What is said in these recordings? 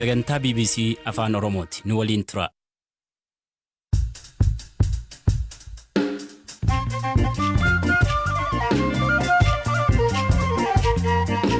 Sagantaa BBC Afaan Oromooti. Nu waliin tura.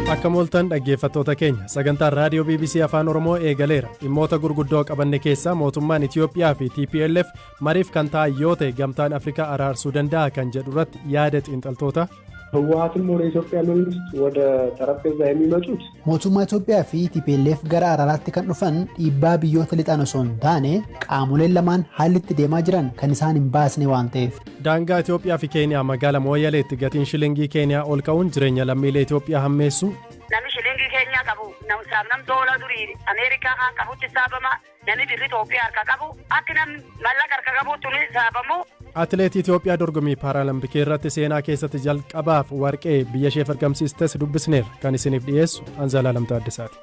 Akka mooltan dhaggeeffattoota keenya, sagantaan raadiyoo BBC Afaan Oromoo eegaleera. Dhimmoota gurguddoo qabanne keessaa mootummaan Itiyoophiyaa fi TPLF mariif kan ta'an yoo ta'e Gamtaan Afrikaa araarsuu danda'a kan jedhu irratti yaada xiinxaltoota. ህወሀትም ሆነ የኢትዮጵያ መንግስት ወደ ጠረጴዛ የሚመጡት Mootummaa Itoophiyaa fi TPLF gara araaraatti kan dhufan dhiibbaa biyyoota lixaan osoo hin taane, qaamoleen lamaan haalli itti deemaa jiran kan isaan hin baasne waan ta'eef. Daangaa Itoophiyaa fi Keeniyaa magaalaa Mooyyaleetti gatiin shilingii Keeniyaa ol ka'uun jireenya lammiilee Itoophiyaa hammeessu. Namni shilingii Keenyaa qabu namsaaf nam doola durii Ameerikaa kan qabutti saabama. Namni birri Itoophiyaa harka qabu akki namni mallaqa harka qabutti ni saabamu. Atileetii Itoophiyaa dorgommii Paaraalimpikii irratti seenaa keessatti jalqabaaf warqee biyya isheef argamsiistes dubbisneerra. Kan isiniif dhiyeessu Anzalaalam Taaddasaati.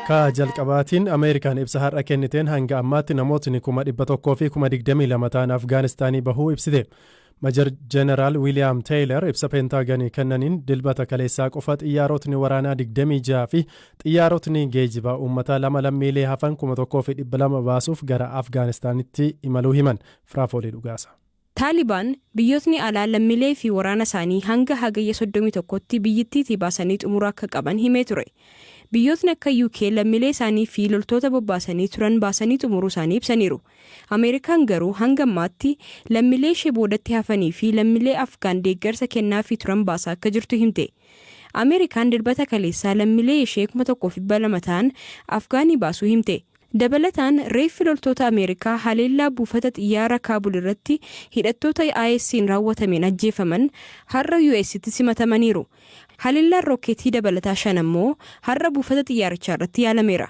Ka jalqabaatiin, Ameerikaan ibsa har'a kenniteen hanga ammaatti namootni 122,000 ta'an Afgaanistaanii bahuu ibsite. Major Jeneraal Wiiliyaam Teeylar ibsa Peentaaganii kennaniin Dilbata kaleessaa qofa xiyyaarotni waraanaa 26 fi xiyyaarotni geejibaa uummataa 2 lammiilee hafan 1200 baasuuf gara Afgaanistaanitti imaluu himan. Firaafoolii Dhugaasa. Taalibaan biyyootni alaa lammiilee fi waraana isaanii hanga Hagayya 31tti biyyittiitii baasanii xumuruu akka qaban himee ture. Biyyootni akka UK lammiilee isaanii fi loltoota bobbaasanii turan baasanii xumuruu isaanii ibsaniiru. Ameerikaan garuu hanga ammaatti lammiilee ishee boodatti hafanii fi lammiilee Afgaan deeggarsa kennaafii turan baasaa akka jirtu himte. Ameerikaan Dilbata kaleessaa lammiilee ishee 1200 ta'an Afgaanii baasuu himte. Dabalataan, reeffi loltoota Ameerikaa haleellaa buufata xiyyaara Kaabul irratti hidhattoota IS'n raawwatameen ajjeefaman har'a US'tti simatamaniiru. Haleellaan rookeetii dabalataa shan ammoo har'a buufata xiyyaarichaa irratti yaalameera.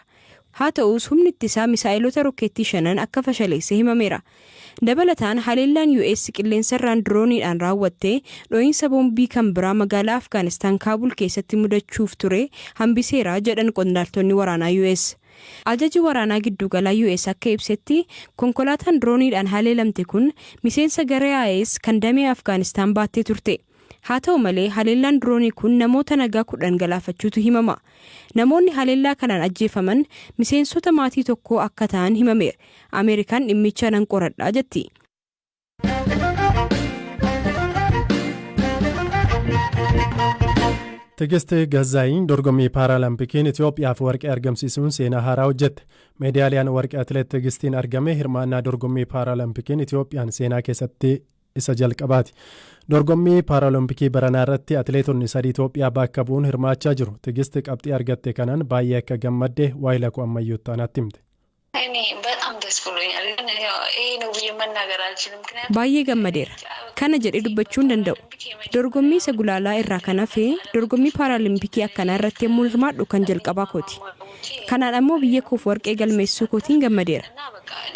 Haa ta'us, humni ittisaa misaa'ilota rookeettii shanan akka fashaleesse himameera. Dabalataan, haleellaan US qilleensarraan dirooniidhaan raawwatte dho'iinsa boombii kan biraa magaalaa Afgaanistaan Kaabul keessatti mudachuuf ture hambiseera jedhan qondaaltonni waraanaa US. Ajaji waraanaa gidduugalaa US akka ibsetti, konkolaataan dirooniidhaan haleelamte kun miseensa garee IS kan damee Afgaanistaan baattee turte. Haa ta'u malee, haleellaan diroonii kun namoota nagaa 10 galaafachuutu himama. Namoonni haleellaa kanaan ajjeefaman miseensota maatii tokkoo akka ta'an himameera. Ameerikaan dhimmicha nan qoradhaa jetti. Tigist Gazzaayin dorgommii Paaralimpikiin Itoophiyaaf warqee argamsiisuun seenaa haaraa hojjette. Meedaaliyaan warqee atileet Tigistiin argame hirmaannaa dorgommii Paaralimpikiin Itoophiyaan seenaa keessatti isa jalqabaati. Dorgommii Paaraalimpikii baranaa irratti atileetonni sadii Itoophiyaa bakka bu'uun hirmaachaa jiru. Tigist qabxii argatte kanaan baay'ee akka gammadde waayila koo Ammayyuu Ittaanaatti himte. እኔ በጣም ደስ ብሎኛል። ግን ያው ይሄ ነው ብዬ መናገር አልችልም። ምክንያቱም Baay'ee gammadeera. Kana jedhee dubbachuu hin danda'u. Dorgommii isa gulaalaa irraa kan hafe dorgommii Paaraalimpikii akkanaa irratti yommuu hirmaadhu kan jalqabaa kooti. Kanaan ammoo biyya koof warqee galmeessuu kootiin gammadeera.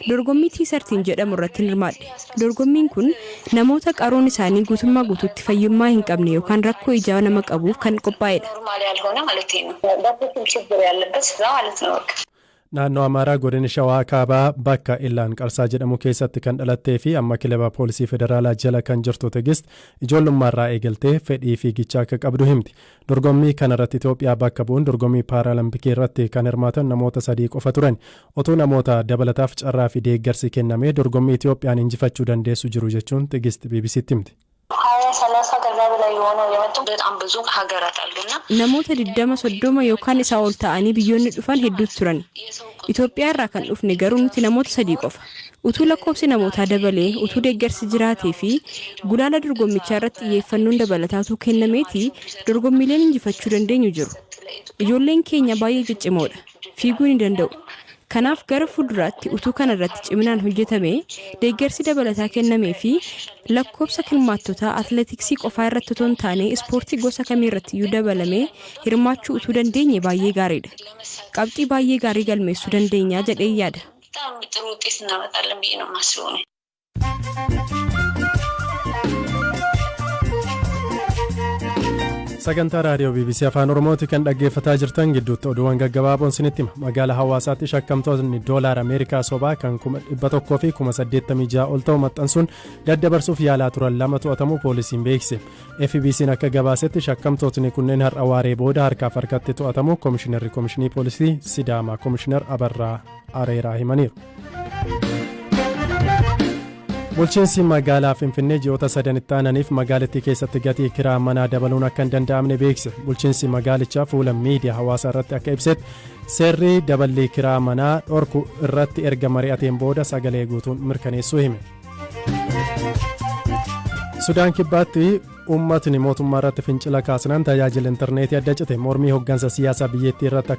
Dorgommii T13 jedhamu irratti hirmaadhe. Dorgommiin kun namoota qaroon isaanii guutummaa guutuutti fayyummaa hin qabne yookaan rakkoo ijaa nama qabuuf kan qophaa'edha. ኖርማል ያልሆነ ማለት ነው። በፊትም ችግር ያለበት እዛ ማለት ነው በቃ። Naannoo Amaaraa godina Shawaa Kaabaa bakka Illaan Qarsaa jedhamu keessatti kan dhalattee fi amma kilaba poolisii federaalaa jala kan jirtu Tigist ijoollummaarraa eegaltee fedhii fiigichaa akka qabdu himti. Dorgommii kanarratti Itoophiyaa bakka bu'uun dorgommii Paaraalimpikii irratti kan hirmaatan namoota sadii qofa turan. Otuu namoota dabalataaf carraa fi deeggarsi kennamee dorgommii Itoophiyaan injifachuu dandeessu jiru jechuun Tigist BBCtti himte. 20 30 ከዛ በላይ የሆኑ የመጡ በጣም ብዙ ሀገራት አሉና Namoota 20, 30 yookaan isaa ol ta'anii biyyoonni dhufan hedduutu turan. Itoophiyaa irraa kan dhufne garuu nuti namoota sadii qofa. Utuu lakkoofsi namootaa dabalee, utuu deeggarsi jiraatee fi gulaala dorgommichaa irratti xiyyeeffannoon dabalataatu kennameeti dorgommiileen injifachuu dandeenyu jiru. Ijoolleen keenya baay'ee ciccimoodha. Fiiguu ni danda'u. Kanaaf gara fuulduraatti utuu kana irratti ciminaan hojjetame, deeggarsi dabalataa kennamee fi lakkoofsa hirmaattotaa atileetiksii qofaa irratti otoo hin taane ispoortii gosa kamii irratti iyyuu dabalamee hirmaachuu utuu dandeenye baay'ee gaariidha. Qabxii baay'ee gaarii galmeessuu dandeenya jedhee yaada. በጣም ጥሩ ውጤት እናመጣለን ብዬ ነው የማስበው እኔ። Sagantaa raadiyoo BBC Afaan Oromooti kan dhaggeeffataa jirtan. Gidduutti oduuwwan gaggabaaboon isinitti hima. Magaalaa Hawaasaatti shakkamtoonni doolaara Ameerikaa sobaa kan 186,000 ol ta'u maxxansuun daddabarsuuf yaalaa turan lama to'atamuu poolisiin beeksise. FBC'n akka gabaasetti shakkamtootni kunneen har'a waaree booda harkaaf harkatti to'atamu Komishinarri Komishinii Poolisii Sidaamaa Komishinar Abarraa Areeraa himaniiru. Bulchiinsi magaalaa Finfinnee ji'oota sadan itti aananiif magaalattii keessatti gatii kiraa manaa dabaluun akka hin danda'amne beeksise. Bulchiinsi magaalichaa fuula miidiyaa hawaasaa irratti akka ibsetti, seerri daballii kiraa manaa dhorku irratti erga mari'ateen booda sagalee guutuun mirkaneessuu hime. Sudaan Kibbaatti uummatni mootummaa irratti fincila kaasnaan tajaajila intarneetii adda cite. Mormii hoggansa siyaasaa biyyattii irratti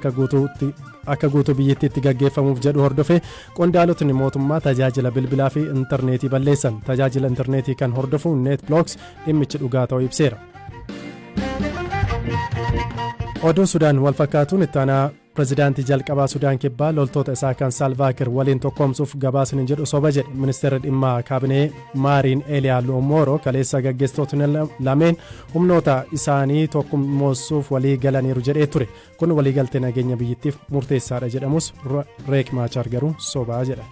akka guutuu biyyattiitti gaggeeffamuuf jedhu hordofe qondaalotni mootummaa tajaajila bilbilaa fi intarneetii balleessan. Tajaajila intarneetii kan hordofu NetBlocks dhimmichi dhugaa ta'uu ibseera. Oduun Sudaan wal fakkaatuun, ittaanaa pirezidaantii jalqabaa Sudaan Kibbaa loltoota isaa kan Saalvaakir waliin tokkoomsuuf gabaasni jedhu soba jedhe. Ministeerri dhimma kaabinee Maariin Eeliyaa Loommooro kaleessa gaggeessitootni lameen humnoota isaanii tokkummoossuuf walii galaniiru jedhee ture. Kun waliigaltee nageenya biyyattiif murteessaadha jedhamus, Reek Maachaar garuu sobaa jedha.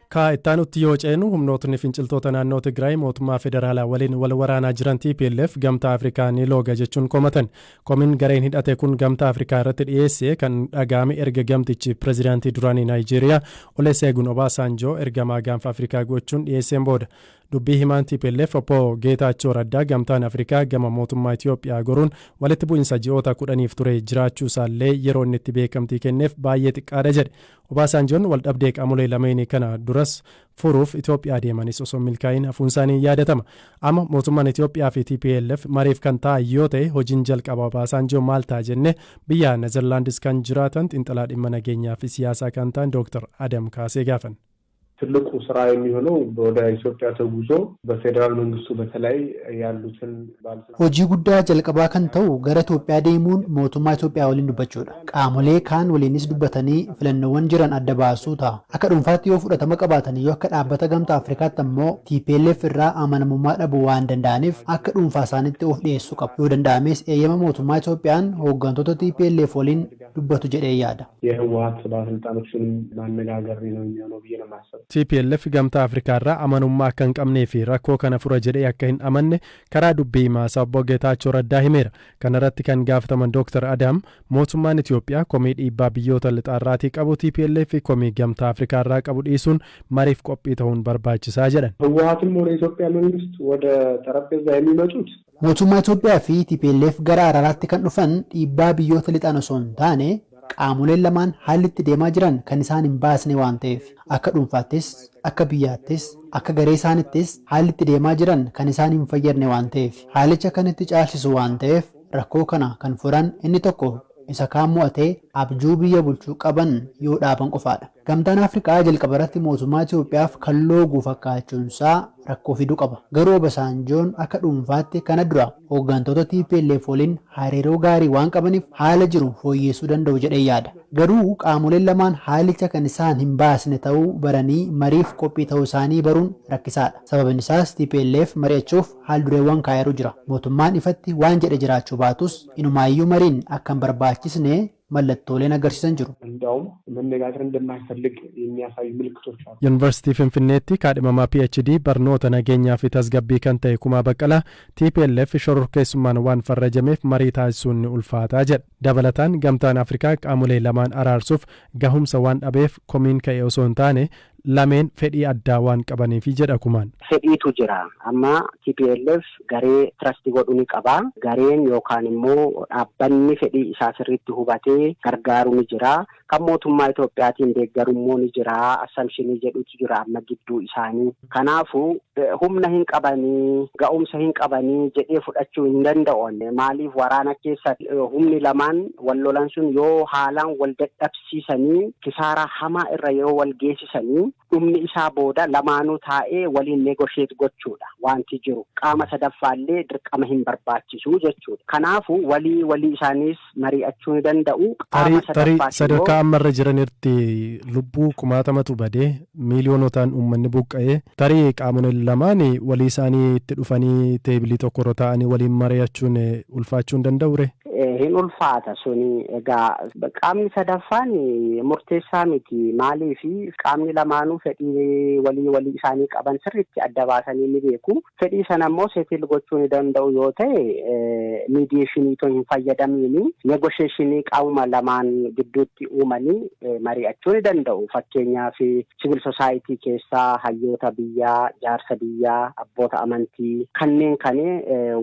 Kaa ittaanutti yoo ceenu, humnootni finciltoota naannoo Tigraay mootummaa federaalaa waliin wal waraanaa jiran TPLF Gamtaa Afrikaa ni looga jechuun komatan. Komiin gareen hidhate kun Gamtaa Afrikaa irratti dhiyeesse kan dhaga'ame erga gamtichi pirezidaantii duraanii Naayijeeriyaa Olusegun Obasanjoo ergamaa Gaanfa Afrikaa gochuun dhiyeesseen booda. Dubbii himaan TPLF obbo Geetaachoo Raddaa Gamtaan Afrikaa gama mootummaa Itoophiyaa goruun walitti bu'insa ji'oota 10f ture jiraachuu isaallee yeroo inni itti beekamtii kenneef baay'ee xiqqaadha jedhe. Obaasaanjoon wal dhabdee qaamolee lameenii kana duras furuuf Itoophiyaa deemanis osoo milkaa'in hafuun isaanii yaadatama. Amma mootummaan Itoophiyaa fi TPLF mariif kan taa'an yoo ta'e, hojiin jalqaba Obaasaanjoo maal ta'a jenne biyya Nezerlaandis kan jiraatan xiinxalaa dhimma nageenyaa fi siyaasaa kan ta'an Dooktar Adam Kaasee gaafan. ትልቁ ስራ የሚሆነው ወደ ኢትዮጵያ ተጉዞ በፌዴራል መንግስቱ በተለይ ያሉትን Hojii guddaa jalqabaa kan ta'u gara Itoophiyaa deemuun mootummaa Itoophiyaa waliin dubbachuudha. Qaamolee kaan waliinis dubbatanii filannoowwan jiran adda baasuu ta'a. Akka dhuunfaatti yoo fudhatama qabaatan yoo akka dhaabbata Gamtaa Afrikaatti ammoo TPLF irraa amanamummaa dhabuu waan danda'aniif akka dhuunfaa isaaniitti of dhiyeessuu qabu. Yoo danda'ames eeyyama mootummaa Itoophiyaan hooggantoota TPLF waliin dubbatu jedhee yaada. የህወሀት ባለስልጣኖችንም ማነጋገር ነው የሚሆነው ብዬ ነው የማስበው። TPLF Gamtaa Afrikaa irraa amanummaa akka hin qabnee fi rakkoo kana fura jedhee akka hin amanne karaa dubbii himaasaa obbo Geetaachoo Raddaa himeera. Kana irratti kan gaafataman Dr. Adam, mootummaan Itoophiyaa komii dhiibbaa biyyoota lixaarraatii qabu, TPLF komii Gamtaa Afrikaa irraa qabu dhiisuun mariif qophii ta'uun barbaachisaa jedhan. ህወሀትም ሆነ የኢትዮጵያ መንግስት ወደ ጠረጴዛ የሚመጡት Mootummaa Itoophiyaa fi TPLF gara araaraatti kan dhufan dhiibbaa biyyoota lixaan osoo hin taane, qaamoleen lamaan haalli itti deemaa jiran kan isaan hin baasne waan ta'eef, akka dhuunfaattis, akka biyyaattis, akka garee isaanittis haalli itti deemaa jiran kan isaan hin fayyadne waan ta'eef, haalicha kan itti caalchisu waan ta'eef, rakkoo kana kan furan inni tokko isa kaan mo'atee abjuu biyya bulchuu qaban yoo dhaaban qofaadha. Gamtaan Afrikaa jalqaba irratti mootummaa Itoophiyaaf kan looguu fakkaachuunsaa rakkoo fiduu qaba. Garuu Obasanjoon akka dhuunfaatti kana dura hooggantoota TPLF waliin hariiroo gaarii waan qabaniif haala jiru fooyyessuu danda'u jedhee yaada. Garuu qaamoleen lamaan haalicha kan isaan hin baasne ta'uu baranii mariif qophii ta'uu isaanii baruun rakkisaadha. Sababni isaas TPLF mari'achuuf haal dureewwan kaa'eeru jira. Mootummaan ifatti waan jedhe jiraachuu baatus, inumaayyuu mariin akka hin barbaachisne mallattooleen agarsiisan jiru. እንዲያውም መነጋገር እንደማይፈልግ የሚያሳዩ ምልክቶች አሉ። Yuunivarsiitii Finfinneetti kaadhimamaa PhD barnoota nageenyaa fi tasgabbii kan ta'e Kumaa Baqqalaa, TPLF shororkeessummaan waan farrajameef marii taasisuun ni ulfaataa jedha. Dabalataan Gamtaan Afrikaa qaamolee lamaan araarsuuf gahumsa waan dhabeef komiin ka'e osoo hin taane, lameen fedhii addaa waan qabaniifi jedha Kumaan. Fedhiitu jira. Amma TPLF garee trust godhu ni qaba. Gareen yookaan immoo dhaabbanni fedhii isaa sirriitti hubatee gargaaru ni jira. Kan mootummaa Itoophiyaatiin deeggaru immoo ni jira. Assumption jedhutu jira amma gidduu isaanii. Kanaafuu humna hin qabanii, ga'umsa hin qabanii jedhee fudhachuu hin danda'u. Maaliif, waraana keessa humni lamaan wal lolan sun yoo haalaan wal dadhabsiisanii kisaaraa hamaa irra yoo wal geessisanii Dhumni isaa booda lamaanuu taa'ee waliin negotiate gochuudha wanti jiru. Qaama sadaffaallee dirqama hin barbaachisu jechuudha. Kanaafu walii walii isaaniis mari'achuu ni danda'u. Qaama tarii sadarkaa ammarra jiranitti lubbuu kumaatamatu badee, miiliyoonotaan uummanni buqqa'ee, tarii qaamoleen lamaan walii isaanii itti dhufanii teebilii tokkorra taa'anii waliin mari'achuun ulfaachuu hin danda'u? Hin ulfaata suni. Egaa qaamni sadaffaan murteessaa miti. Maaliifi, qaamni lamaanuu fedhii walii walii isaanii qaban sirriitti adda baasanii ni beeku. Fedhii sana immoo settle gochuu ni danda'u yoo ta'e, mediation otoo hin fayyadamiini negotiation qaamuma lamaan gidduutti uumanii mari'achuu ni danda'u. Fakkeenyaaf, civil society keessaa hayyoota biyyaa, jaarsa biyyaa, abboota amantii, kanneen kan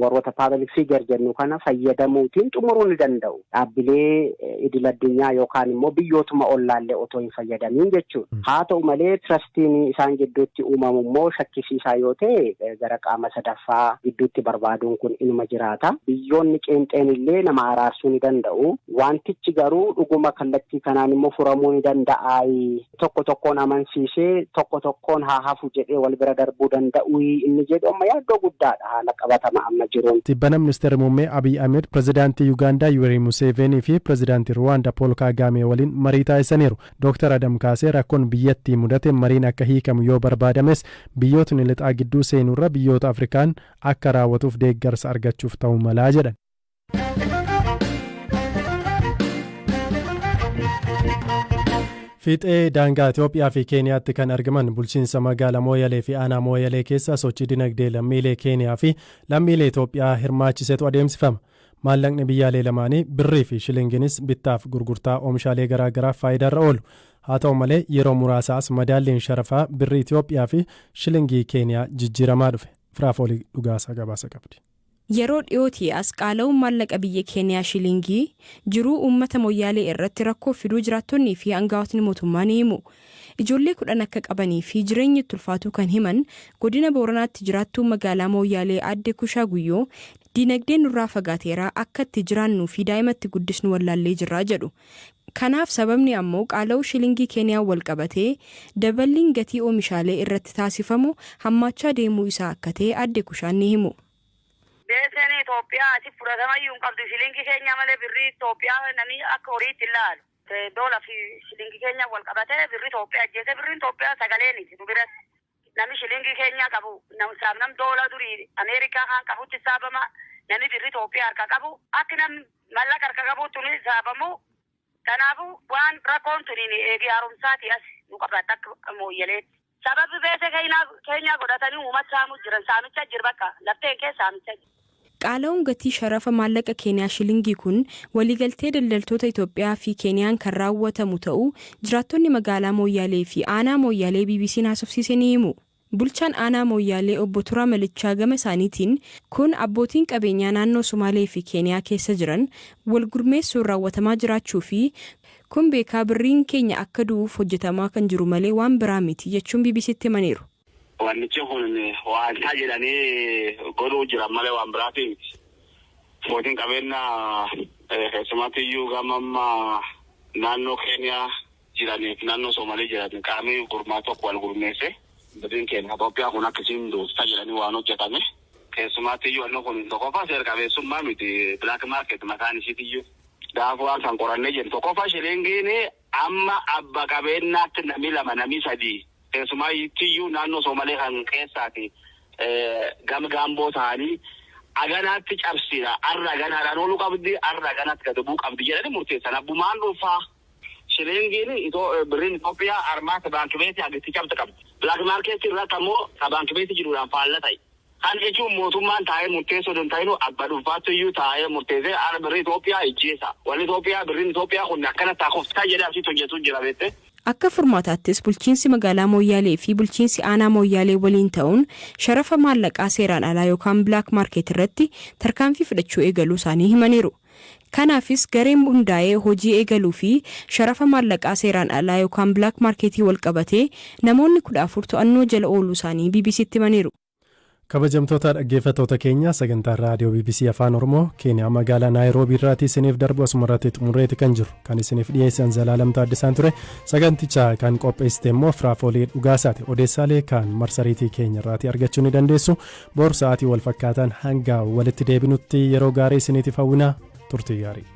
warroota public figure jennu kana fayyadamuutiin xumuruu ni danda'u. Dhaabbilee idil addunyaa yookaan immoo biyyootuma ollaallee otoo hin fayyadamiin jechuudha. Haa ta'u malee, trustiin isaan gidduutti uumamu immoo shakkisiisaa yoo ta'e, gara qaama sadaffaa gidduutti barbaaduun kun inuma jiraata. Biyyoonni qeenxeen illee nama araarsuu ni danda'u. Wantichi garuu dhuguma kallattii kanaan immoo furamuu ni danda'a? Tokko tokkoon amansiisee tokko tokkoon haa hafu jedhee wal bira darbuu danda'u inni jedhu amma yaaddoo guddaadha haala qabatama amma jiruun. Tibbana Ministeerri Muummee Abiy Ahmed Pirezidaantii Yuugaandaa Yuwerii Museveenii fi Pirezidaantii Ruwaandaa Pool Kaagaamee waliin marii taasisaniiru. Dooktar Adam Kaasee rakkoon biyyattii mudate mariin akka hiikamu yoo barbaadames, biyyootni lixaa gidduu seenurra biyyoota Afrikaan akka raawwatuuf deeggarsa argachuuf ta'uu malaa jedhan. Fiixee daangaa Itoophiyaa fi Keeniyaatti kan argaman bulchiinsa magaalaa Mooyalee fi aanaa Mooyalee keessa sochii dinagdee lammiilee Keeniyaa fi lammiilee Itoophiyaa hirmaachisetu adeemsifama. Maallaqni biyyaalee lamaanii birrii fi shilinginis bittaaf gurgurtaa oomishaalee garaagaraaf faayidaarra oolu. Haa ta'u malee, yeroo muraasaas madaalliin sharafaa birrii Itoophiyaa fi shilingii Keeniyaa jijjiiramaa dhufe. Firaafoolii Dhugaasaa gabaasa qabdi. Yeroo dhiyootii as qaala'uun maallaqa biyya Keeniyaa shilingii jiruu uummata Moyyaalee irratti rakkoo fiduu jiraattonnii fi aangawootni mootummaa ni himu. Ijoollee 10 akka qabanii fi jireenyi itti ulfaatuu kan himan godina Booranaatti jiraattuu magaalaa Mooyyaalee Aadde Kushaa Guyyoo, diinagdeen nurraa fagaateera, akka itti jiraannuu fi daa'ima itti guddisnu wallaallee jirra jedhu. Kanaaf sababni ammoo qaala'uu shilingii Keeniyaan wal qabatee daballiin gatii oomishaalee irratti taasifamu hammaachaa deemuu isaa akka ta'e Aadde Kushaan ni himu. Beeseen Itoophiyaa asi fudhatamayyuu hin qabdu. Shilingii keenya malee birrii Itoophiyaa namni akka horiitti hin laalu. Doola fi shilingii keenya wal qabatee birrii Itoophiyaa ajjeese. Birriin Itoophiyaa sagaleeni nu biratti. Namni shilingii keenya qabu saaf nam doola durii Ameerikaa kan qabutti saabama. Namni birrii Itoophiyaa harka qabu akki namni mallaqa harka qabutti ni saabamu. Kanaafuu waan rakkoon tuniin eegee haaromsaati as nu qabata akka Mooyyaleetti. Sababi beese keenyaa godhatanii uummata saamuu jiran, saamicha jira, bakka lafteen keessa saamicha jira. Qaala'uun gatii sharafa maallaqa Keeniyaa shilingii kun waliigaltee daldaltoota Itoophiyaa fi Keeniyaan kan raawwatamu ta'uu jiraattonni magaalaa Mooyyaalee fi aanaa Mooyyaalee BBC'n haasofsiise ni himu. Bulchaan aanaa Mooyyaalee obbo Turaa Malichaa gama isaaniitiin, kun abbootiin qabeenyaa naannoo Sumaalee fi Keeniyaa keessa jiran wal gurmeessuun raawwatamaa jiraachuu fi kun beekaa birriin keenya akka du'uuf hojjetamaa kan jiru malee waan biraa miti jechuun BBCtti himaniiru. Wannichi kun waan jedhanii godhuu jiran malee waan biraatii miti. Abbootiin qabeenyaa keessumatti iyyuu gama amma naannoo Keeniyaa jiraniif naannoo Soomalii jiran qaamni gurmaa tokko wal gurmeesse birriin keenya Itoophiyaa kun akkasiin duusta jedhanii waan hojjetame. Keessumatti iyyuu wanni kun tokkoffaa seera qabeessummaa miti, black market mataan ishiitiyyuu. Gaafa waan san qorannee jennu, tokkoffaa shilingiin amma abba qabeenyaatti namni lama, namni sadii, keessumaatti iyyuu naannoo Soomalee kan keessaati gama gaamboo ta'anii aganaatti cabsiidha. Arra aganaadhaan ooluu qabdi, arra aganaatti gad bu'uu qabdi jedhanii murteessan. Abbumaan dhuunfaa shilingiin birriin Itoophiyaa armaata baankii beetii hagatti cabsa qabdi. Black market irratti ammoo ka baankii beetii jiruudhaan faalla ta'e. Kan jechuun mootummaan taa'ee murteessuu hin ta'inu, abba dhuunfaatti iyyuu taa'ee murteessee arra birrii Itoophiyaa ijjeessa. Wanni Itoophiyaa, birriin Itoophiyaa kun akkana taakoftaa jedhee asitti hojjetu jira, beekte. Akka furmaataattis bulchiinsi magaalaa Mooyyaalee fi bulchiinsi aanaa Mooyyaalee waliin ta'uun sharafa maallaqaa seeraan alaa yookaan black market irratti tarkaanfii fudhachuu eegaluu isaanii himaniiru. Kanaafis gareen hundaa'ee hojii eegaluu fi sharafa maallaqaa seeraan alaa yookaan black marketii wal qabatee namoonni 14 to'annoo jala ooluu isaanii BBCtti himaniiru. Kabajamtoota dhaggeeffattoota keenya, sagantaan raadiyoo BBC Afaan Oromoo Keeniyaa magaalaa Naayiroobii irraatii isiniif darbu asuma irratti xumureeti kan jiru. Kan isiniif dhiyeessan Zalaalam Taaddasaan ture. Saganticha kan qopheessite immoo Firaafoolii Dhugaasaati. Odeessaalee kan marsariitii keenya irraatii argachuu ni dandeessu. Boor sa'aatii wal fakkaataan hanga walitti deebinutti yeroo gaarii isiniitiif hawwina, turtii gaarii.